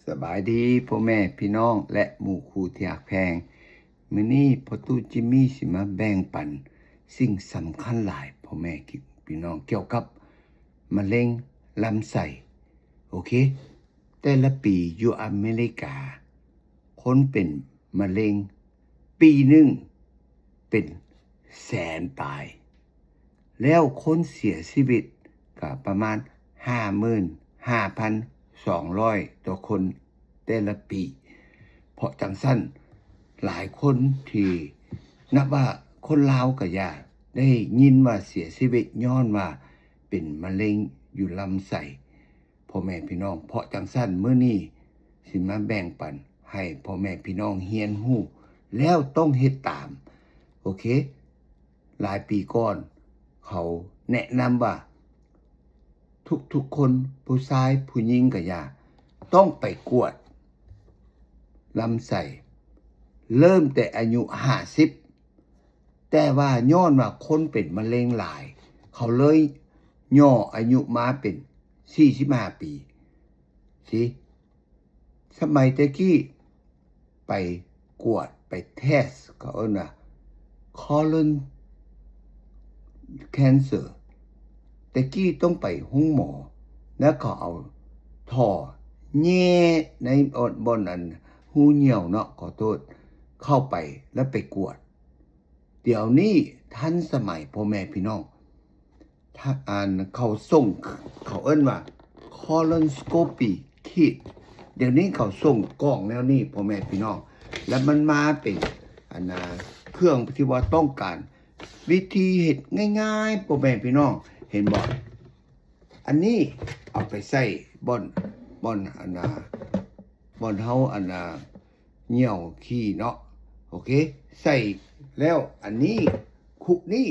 ສະບາຍດີພໍ່ແມ່ພີ່ນ້ອງ ແລະ ໝູ່ຄູ່ທີ່ຮັກແພງ. ມື້ນີ້ພໍ່ຕູ້ຈິມມີຊິມາແບ່ງປັນສິ່ງສຳຄັນຫຼາຍພໍ່ແມ່ພີ່ນ້ອງ ກ່ຽວກັບມະເຮັງລຳໄສ້. ໂອເຄ, ແຕ່ລະປີຢູ່ອາເມລິກາ ຄົນເປັນມະເຮັງປີໜຶ່ງເປັນແສນປາຍ. ແລ້ວຄົນເສຍຊີວິດກໍປະມານຫ້າໝື່ນຫ້າພັນສອງຮ້ອຍຕໍ່ຄົນແຕ່ລະປີ. ເພາະຈັ່ງຊັ້ນ ຫຼາຍຄົນທີ່ນັບວ່າຄົນລາວກໍຢ່າ ໄດ້ຍິນວ່າເສຍຊີວິດຍ້ອນວ່າເປັນມະເຮັງຢູ່ລຳໄສ້ ພໍ່ແມ່ພີ່ນ້ອງ. ເພາະຈັ່ງຊັ້ນ ມື້ນີ້ຊິມາແບ່ງປັນໃຫ້ພໍ່ແມ່ພີ່ນ້ອງຮຽນຮູ້ ແລ້ວຕ້ອງເຮັດຕາມ. ໂອເຄ, ຫຼາຍປີກ່ອນເຂົາແນະນຳວ່າທຸກໆຄົນ ຜູ້ຊາຍຜູ້ຍິງກໍຢ່າ ຕ້ອງໄປກວດລຳໄສ້ ເລີ່ມແຕ່ອາຍຸຫ້າສິບ. ແຕ່ວ່າຍ້ອນວ່າຄົນເປັນມະເຮັງຫຼາຍ ເຂົາເລີຍຫຍໍ້ອາຍຸມາເປັນສີ່ສິບຫ້າປີ. ຊິ ສະໄໝແຕ່ກີ້ໄປກວດ ໄປເທສ ເຂົາເອີ້ນວ່າ colon cancer. ແຕ່ກີ້ຕ້ອງໄປໂຮງໝໍ ແລ້ວເຂົາເອົາທໍ່ແຍ່ໃນບ່ອນ ບ່ອນອັນຮູຍ່ຽວເນາະ ຂໍໂທດ ເຂົ້າໄປ ແລ້ວໄປກວດ. ດຽວນີ້ທັນສະໄໝພໍ່ແມ່ພີ່ນ້ອງ ທາ ອັນເຂົາສົ່ງ ເຂົາເອີ້ນວ່າ colonoscopy kit. ດຽວນີ້ເຂົາສົ່ງກ່ອງແນວນີ້ພໍ່ແມ່ພີ່ນ້ອງ ແລ້ວມັນມາເປັນ ອັນນ່າ ເຄື່ອງທີ່ວ່າຕ້ອງການ ວິທີເຮັດງ່າຍໆ ພໍ່ແມ່ພີ່ນ້ອງ ເຫັນບໍ່? ອັນນີ້ເອົາໄປໃສ່ບ່ອນ ບ່ອນ ອັນນ່າ ບ່ອນເຮົາ ອັນນ່າ ຍ່ຽວຂີ້ເນາະ. ໂອເຄ, ໃສ່ແລ້ວອັນນີ້ ຄຸກນີ້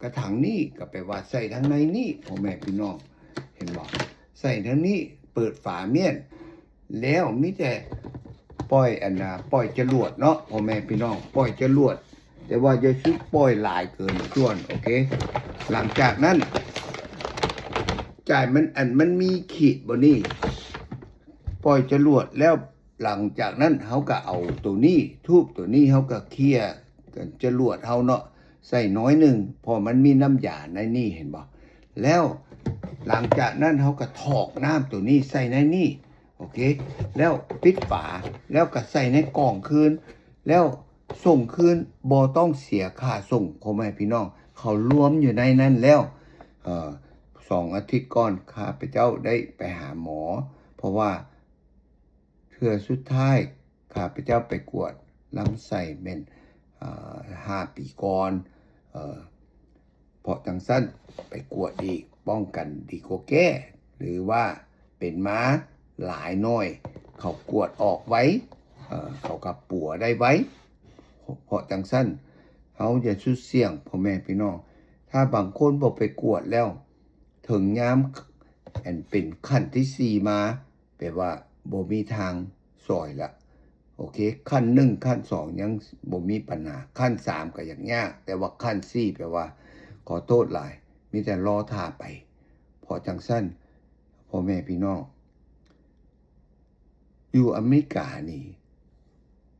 ກະຖັງນີ້ ກໍແປວ່າໃສ່ທາງໃນນີ້ ພໍ່ແມ່ພີ່ນ້ອງ ເຫັນບໍ່? ໃສ່ທາງນີ້ ເປີດຝາມ້ຽນ ແລ້ວມີແຕ່ປ່ອຍ ອັນນ່າ ປ່ອຍຈະຫຼວດເນາະ ພໍ່ແມ່ພີ່ນ້ອງ ປ່ອຍຈະຫຼວດ. ແຕ່ວ່າຢ່າຊຸກປ່ອຍຫຼາຍເກີນສ່ວນ. ໂອເຄ, ຫຼັງຈາກນັ້ນ ຈ່າຍມັນ ອັນ ມັນມີຂີດບໍ່ນີ້ ປ່ອຍຈະຫຼວດແລ້ວ. ຫຼັງຈາກນັ້ນເຮົາກໍເອົາໂຕນີ້ ທູບໂຕນີ້ ເຮົາກໍເຄຍຈະຫຼວດເຮົາເນາະ ໃສ່ໜ້ອຍໜຶ່ງ ເພາະມັນມີນ້ຳຢາໃນນີ້ ເຫັນບໍ່? ແລ້ວຫຼັງຈາກນັ້ນເຮົາກໍຖອກນ້ຳໂຕນີ້ໃສ່ໃນນີ້. ໂອເຄ, ແລ້ວປິດຝາ ແລ້ວກໍໃສ່ໃນກ່ອງຄືນ ແລ້ວສົ່ງຄືນ ບໍ່ຕ້ອງເສຍຄ່າສົ່ງ ພໍ່ແມ່ພີ່ນ້ອງ ເຂົາລວມຢູ່ໃນນັ້ນແລ້ວ. ເອີ ສອງອາທິດກ່ອນ ຂ້າພະເຈົ້າໄດ້ໄປຫາໝໍ ເພາະວ່າເທື່ອສຸດທ້າຍ ຂ້າພະເຈົ້າໄປກວດລຳໄສ້ແມ່ນ ເອີ ຫ້າປີກ່ອນ. ເອີ ເພາະຈັ່ງຊັ້ນ ໄປກວດອີກ ປ້ອງກັນດີກວ່າແກ້ ຫຼືວ່າເປັນມາຫຼາຍໜ້ອຍ ເຂົາກວດອອກໄວ ເຂົາກໍປົວໄດ້ໄວ. ເພາະຈັ່ງຊັ້ນ ເຮົາຢ່າສຸດສ່ຽງ ພໍ່ແມ່ພີ່ນ້ອງ. ຖ້າບາງຄົນບໍ່ໄປກວດແລ້ວ ເຖິງຍາມ ອັນ ເປັນຂັ້ນທີສີ່ມາ ແປວ່າບໍ່ມີທາງຊ່ອຍລະ. ໂອເຄ, ຂັ້ນໜຶ່ງ ຂັ້ນສອງ ຍັງບໍ່ມີບັນຫາ, ຂັ້ນສາມກໍຍັງຍາກ, ແຕ່ວ່າຂັ້ນສີ່ ແປວ່າຂໍໂທດຫຼາຍ, ມີແຕ່ລໍຖ້າໄປ. ເພາະຈັ່ງຊັ້ນ ພໍ່ແມ່ພີ່ນ້ອງ ຢູ່ອາເມລິການີ້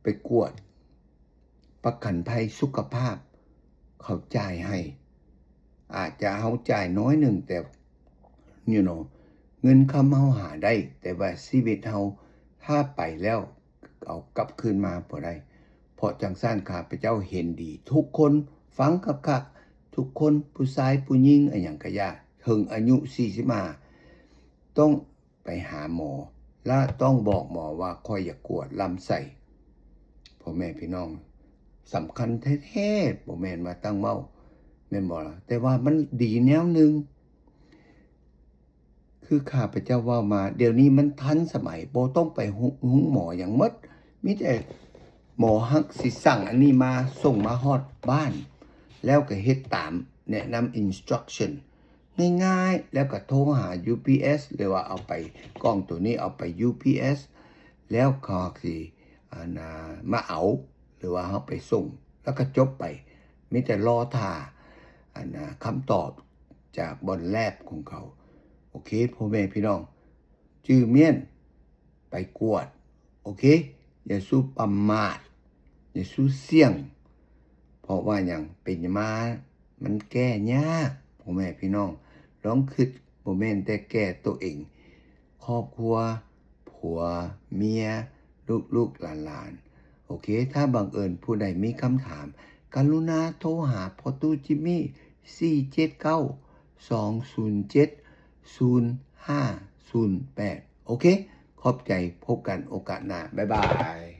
ໄປກວດ ປະກັນໄພສຸຂະພາບເຂົາຈ່າຍໃຫ້. ອາດຈະເຮົາຈ່າຍໜ້ອຍໜຶ່ງ, ແຕ່ you know ເງິນຄຳເຮົາຫາໄດ້, ແຕ່ວ່າຊີວິດເຮົາຖ້າໄປແລ້ວເອົາກັບຄືນມາບໍ່ໄດ້. ເພາະຈັ່ງຊັ້ນ ຂ້າພະເຈົ້າເຫັນດີທຸກຄົນ, ຟັງຄັກໆ ທຸກຄົນ, ຜູ້ຊາຍຜູ້ຍິງ ອີຫຍັງກະຢ່າ, ເຖິງອາຍຸສີ່ສິບຫ້າ ຕ້ອງ ໄປຫາໝໍ ແລະ ຕ້ອງບອກໝໍວ່າ ຂ້ອຍຢາກກວດລຳໄສ້. ພໍ່ແມ່ພີ່ນ້ອງ ສຳຄັນແທ້ໆ, ບໍ່ແມ່ນວ່າຕັ້ງເວົ້າ, ແມ່ນບໍ່ລະ? ແຕ່ວ່າມັນດີແນວໜຶ່ງ, ຄືຂ້າພະເຈົ້າເວົ້າມາ, ດຽວນີ້ມັນທັນສະໄໝ, ບໍ່ຕ້ອງໄປໂຮງໝໍຫຍັງໝົດ, ມີແຕ່ໝໍຮັກຊິສັ່ງອັນນີ້ມາ, ສົ່ງມາຮອດບ້ານ, ແລ້ວກໍເຮັດຕາມແນະນຳ instruction ງ່າຍໆ ແລ້ວກໍໂທຫາ UPS ຫຼືວ່າເອົາໄປ ກ່ອງໂຕນີ້ເອົາໄປ UPS ແລ້ວເຂົາຊິ ອັນນ່າ ມາເອົາ ຫຼືວ່າເຮົາໄປສົ່ງ ແລ້ວກໍຈົບໄປ. ມີແຕ່ລໍຖ້າ ອັນນ່າ ຄຳຕອບຈາກບ່ອນ lab ຂອງເຂົາ. ໂອເຄ ພໍ່ແມ່ພີ່ນ້ອງ ຈື່ມ້ຽນ ກວດ ໂອເຄ ຢ່າສູ່ປະໝາດ ຢ່າສູ່ສ່ຽງ ເພາະວ່າຫຍັງ ເປັນມາ ມັນແກ້ຍາກ ພໍ່ແມ່ພີ່ນ້ອງ ລອງຄິດ ບໍ່ແມ່ນແຕ່ແກ່ໂຕເອງ ຄອບຄົວ ຜົວ ເມຍ ລູກໆ ຫຼານໆ ໂອເຄ ຖ້າບັງເອີນຜູ້ໃດມີຄຳຖາມ ກະລຸນາໂທຫາພໍ່ຕູ້ຈິມມີ ສີ່ເຈັດເກົ້າ ສອງສູນເຈັດ ສູນຫ້າສູນແປດ ໂອເຄ ຂອບໃຈ ພົບກັນໂອກາດໜ້າ ບາຍບາຍ.